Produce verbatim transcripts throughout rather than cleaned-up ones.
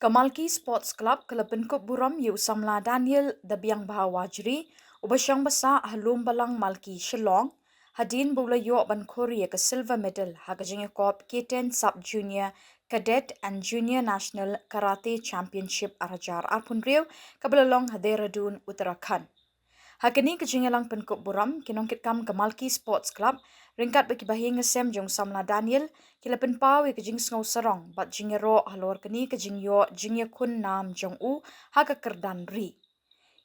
Ka Malki Sports Club ka la pynkup burom ïa u samla Daniel Dabiang Bha Wajri, uba shong basa ha Lum Balang Malki Shillong, hadien ba u la ïoh ban khur ïa ka silver medal ha ka jingïakop K ten Sub Junior Cadet and Junior National Karate Championship ar hajar arphew hynriew, kaba la long ha Dehradun, Uttarakhand. Ha kane ka jingïalang pynkup burom, ki nongkitkam ka Malki Sports Club, ryngkat bad ki bahaïing hasem jong u samla Daniel, ki la pynpaw ïa ka jingsngew sarong bad jingïaroh halor kane ka jingïoh jingïakhun nam jong u ha ka kyrdan ri.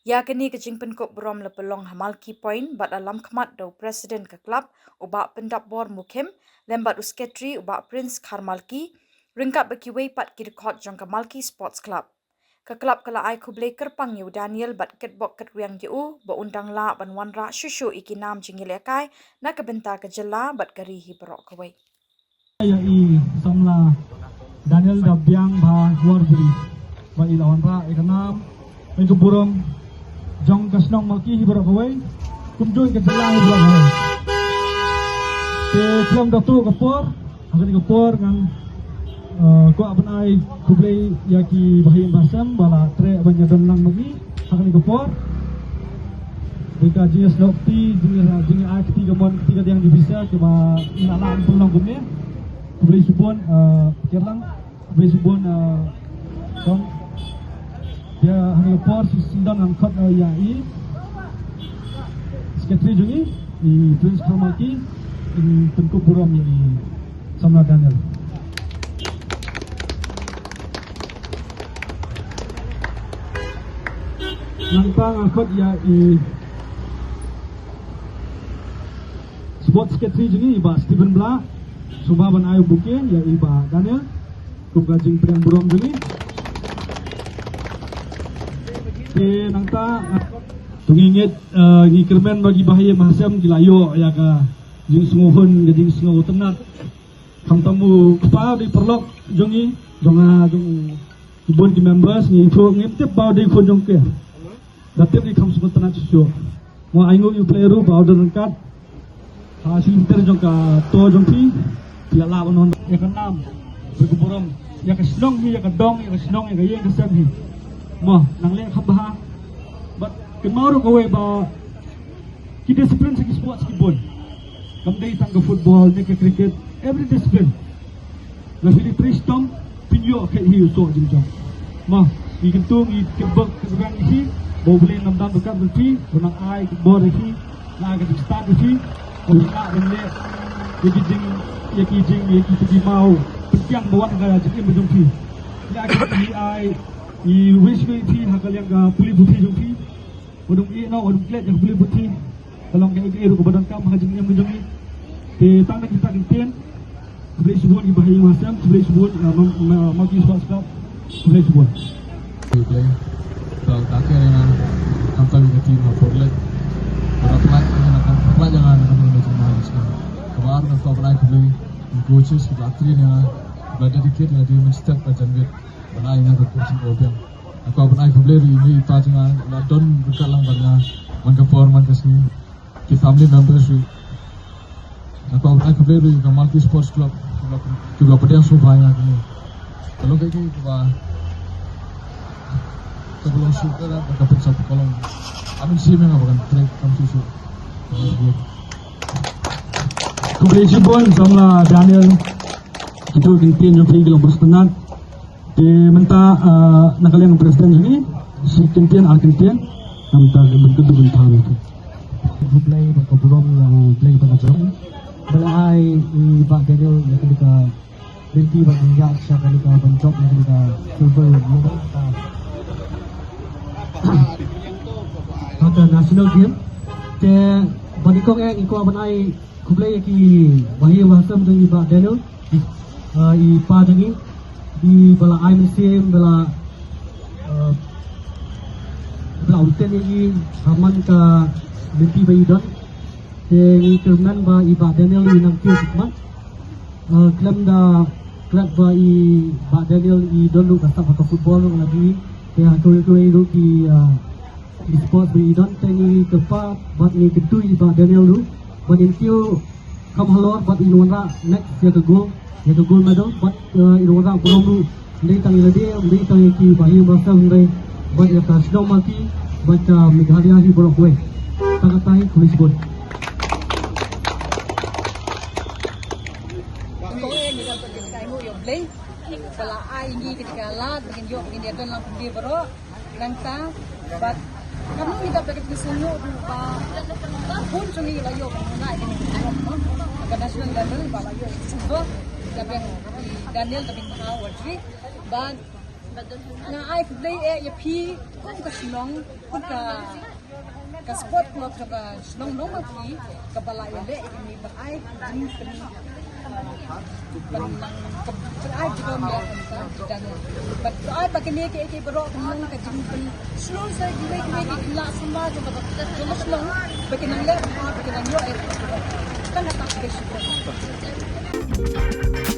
Ïa kane ka jingpynkup burom la pynlong ha Malki Point bad la lamkhmat da u President ka club, u Bah Pyndapbor Mukhim, lem bad u Secretary, u Bah Prince Kharmalki, ryngkat bad kiwei pat ki dkhot jong ka Malki Sports Club. Ka club ka la ai khublei kyrpang ïa u Daniel bad kitbok kitrwiang ïa u ba un dang lah ban wanrah shuh shuh ïa ki nam jingïalehkai na ka bynta ka jylla bad ka ri hi baroh kawei. Ïa i samla Daniel Dabiang Bha Warbri ba i la wanrah ïa ka nam, ïa ka burom jong ka shnong Malki hi baroh kawei, kumjuh ïa ka jylla hi baroh kawei. Te khlem da tuh ka por, ha kane ka por ngan, eh, kwah ban ai khublei ïa ki bahaïing bahasem ba la treh ban ïadon lang bad ngi ha kane ka por. Dei ka jingïasnoh kti, jingïa, jingïa ai kti kamon, kti kadiang, jingpisa kiba ngi la lah ban pynlong kumne. Khublei shibun, eh, Kerlang. Khublei shibun, eh, Kong. Ïa, ha kane ka por shisien don ngan khot, eh, ïa i Secretary jong ngi, i Prince Kharmalki, in pynkup burom ïa i samla Daniel. Nangta ngan khot ïa i Sports Secretary jong ngi, i Bah Stephen Blah, sngewbha ban ai u bouquet ïa i Bah Daniel kum ka jingpdiang burom jong ngi. Te nangta, to ngi ngeit, eh, ngi kyrmen ba ki bahaïing bahasem ki la ïoh ïa ka jingsngewhun, ka jingsngewtynnat. Khamtam u kpa u dei paralok jong ngi, jong nga, jong u, bun ki members, ngi ïathuh, ngim tip ba u dei khun jong u. Da tip ngi kham sngewtynnat shuh shuh. Mo, ai nguh ïa u Blei ruh ba u don ryngkat ha shlem ter jong ka to jong phi, phi la lah ban wan ïa ka nam, ïa ka burom, ïa ka shnong hi, ïa ka dong, ïa ka shnong, ïa ka ïing ka sem hi. Mo, nang leh kham bha. Bad kynmaw ruh kawei ba ki discipline sa ki sports ki bun. Kam dei tang ka football ne ka cricket, every discipline. Lada phi trei shitom, phin ïoh kheit hi u soh jong phi. Mo, ngi kyntu, ngi kyrpad, kyrpad ïa phi ba U Blei un dang don ryngkat bad phi, un ai ka bor ïa phi, un ai ka jingstad ïa phi, ba phin lah ban leh ïa ki jing, ïa ki jing, ïa ki jingmyntoi pynkiang ba wan ha ka jingim jong phi. Ïa ki jingmyntoi, i wish ïa phi ha ka liang ka pule puthi jong phi. Wat ym ïeh noh, wat ym klet ïa ka pule puthi. Ka long kaei kaei ruh kaba donkam ha ka jingim ka jong ngi. Te tang da kita ki ktien, khublei shibun ïa ki bahaïing bahasem, khublei shibun, eh, Mal-, Mal-, Malki Sports Club, khublei shibun. Khublei. Tang ka ktien ïa nga, khamtam ïa ka team ha Port Lake. Ba la pynlait ïa nga, pynlait ïa nga na ka jingmyntoi jong nga. Kaba ar, nga kwah ban ai khublei ïa ki coaches kiba la train ïa nga, kiba la dedicate ïa nga, dei mynstep ka janmiet ban ai ïa nga ka coaching kaba biang. Nga kwah ban ai khublei ruh ïa i pa jong nga, la don ryngkat lang bad nga man ka por man ka sngi. Ki family members ruh. Nga kwah ban ai khublei ruh ïa ka Malki Sports Club, kiba la pdiang sngewbha ïa nga kane. Ka long kaei kaei kaba, kaba long suk ka, ka pynsap ka long. Amen, sim ïa nga ba kan trei kam suk suk. Khublei shibun samla Daniel. Kito ki ktien jong phi ki long bun sngewtynnat. Te mynta, ah, na ka liang President jong ngi, shi kyntien, ar kyntien, na ka bynta ka bynta ka bynta. Khublei bad ka burom ïa U Blei bad ka jong. Ba la ai i Bah Daniel ïa kane ka lynti ban ïa sha kane ka ban jop ïa kane ka silver medal ha ka National Game. Te ba nyngkong eh ngi kwah ban ai khublei ïa ki bahaïing bahasem jong i Bah Daniel, i, ah, i pa jong ngi, i ba la ai mynsiem, ba la, ah, ba la umten ïa i ha man ka lynti ba i don. Te ngi kyrmen ba i Bah Daniel i nang kiew khmat. Ah, khlem da klet ba i Bah Daniel i don ruh ka sap ha ka football ruh lagi. Te ha kawei kawei ruh ki, ah, ki sports ba i don, te ngi kyrpad bad ngi kyntu ïa i Bah Daniel ruh ban im kiew kham halor bad in wanrah next ïa ka gold, ïa ka gold medal bad, eh, in wanrah burom ruh Ym dei tang ïa lade, ym dei tang ïa ki bahaïing basaw, ym dei, bad ïa ka shnong Maki bad ka Meghalaya hi baroh kawei. Tang kata hi, khublei shibun. Kong eh, ngi dang ka jingkyrkhu ïa U Blei ba la ai ïa ngi kane ka lad ba ngin ïoh, ba ngin ïa don lang kumne baroh. Nangta bad kumno ngi dap da ka jingsngew ba bun jong ngi la ïoh ban ngai ka national level, ba la ïoh silver, da biang i Daniel, da biang ha Wadri. Bad nga ai khublei eh ïa phi kum ka shnong, kum ka, ka sport club jong ka shnong Nongmaki, kaba la ïaleh ïa kane ban ai jingpyn, ban nang, ban ai jingpyn ïa kane ka jingpyn. Bad to ai ba kane ka, ka baroh kan long ka jingpyn shlur sa kiwei kiwei ki khynnah samla jong ka, jong ka shnong, ba kin nang leh bha, ba kin nang ïoh eh. Tang kata ka bynta.